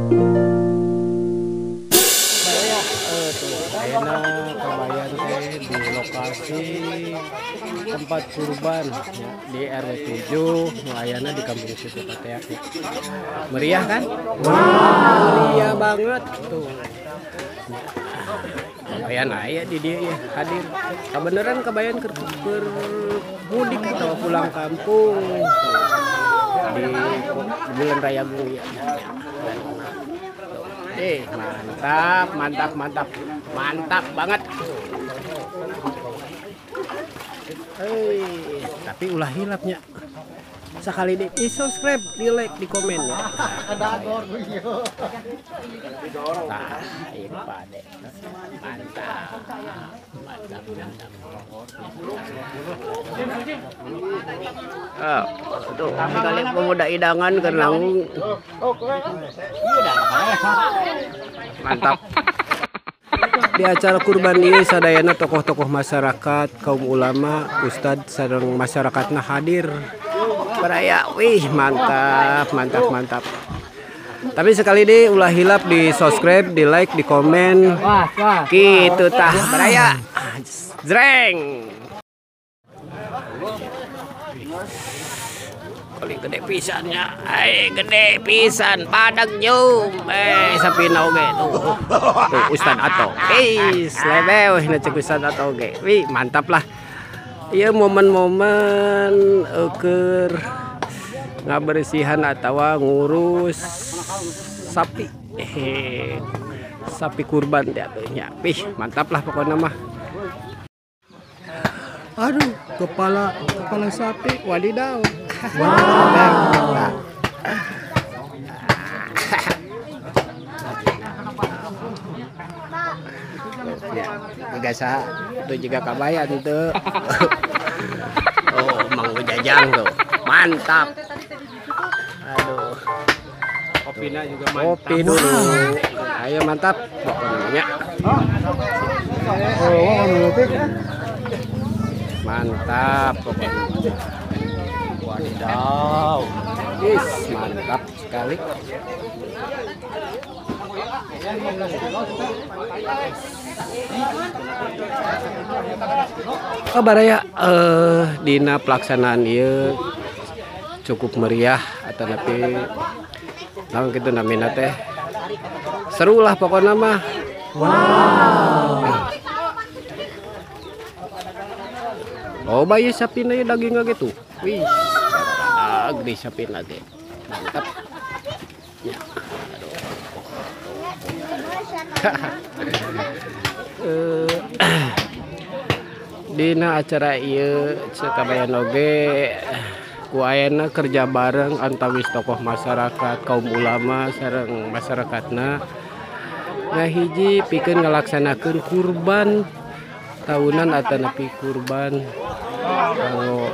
Ayeuna kabayan teh di lokasi tempat kurban ya, di RW 7 nu ayana di Kampung Situ Pateak. Meriah kan? Wow. Meriah banget tuh. Kabayan aya di dieu ya hadir. Kabeneran kabayan keur mudik atau pulang kampung di bulan Rayagung ya. Mantap, mantap, mantap. Mantap banget. Hei, tapi ulah hilapnya. Sekali di subscribe, di like, di komen ya. Nah, ini pade. Mantap. Mantap, mantap. Oh, tuh, kali pemuda idangan keur nanggung. Mantap. Di acara kurban ini sadayana tokoh-tokoh masyarakat, kaum ulama, ustadz sareng masyarakatna hadir. Baraya, wih mantap, mantap, mantap. Tapi sekali deh ulah hilap di subscribe, di like, di komen. Gitu tah baraya. Jreng. Kali gede pisannya, gede pisan, badak nyum, sapina oge tuh, tuh Ustad Ato, lebew, na cek Ustad Ato oge, wih mantap lah. Iya momen-momen keur ngabersihan atawa ngurus sapi, sapi kurban teh atuh nya, wih mantap lah pokoknya mah. Aduh, kepala sapi, wadidaw. Wow. Ya, juga sah, itu juga kabayan tuh. Oh, Mang Jajang tuh, mantap. Aduh, kopinya juga mantap. Kopi dulu, ayo mantap, pokoknya. Mantap pokoknya. Wadidaw. Is, mantap sekali. Oh, baraya dina pelaksanaan ieu cukup meriah atau tapi naon kitu namina teh. Seru lah pokoknya mah. Wow. Oh, bayi sapina ya dagingnya gitu. Wih, gede sapina ge. Mantap. Ya. Aduh. Dina acara ieu sakabayan oge ku ayana kerja bareng antawis tokoh masyarakat, kaum ulama sareng masyarakatna. Ngahiji pikeun ngalaksanakeun kurban tahunan atanapi kurban kalau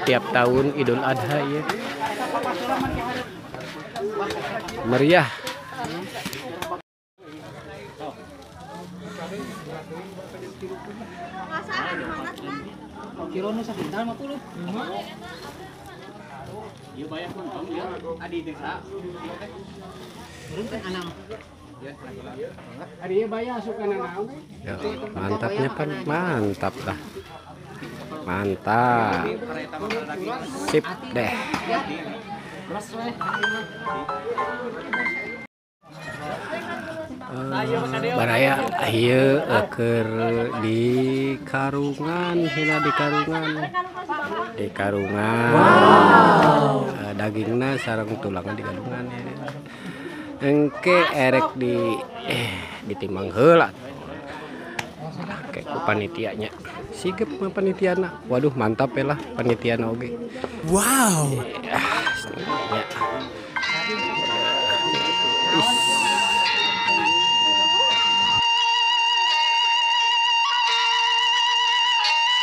tiap tahun Idul Adha ya. Meriah. Ya, mantapnya kan mantap lah. Mantap. Sip deh. Baraya ieu keur di karungan, hina di karungan. Di karungan. Wow. Dagingna sareng tulangna di karungan. Engke erek di ditimbang heula. Kayak ku panitianya. Sigep mah panitiana. Waduh, mantap ya lah panitiana oge. Wow.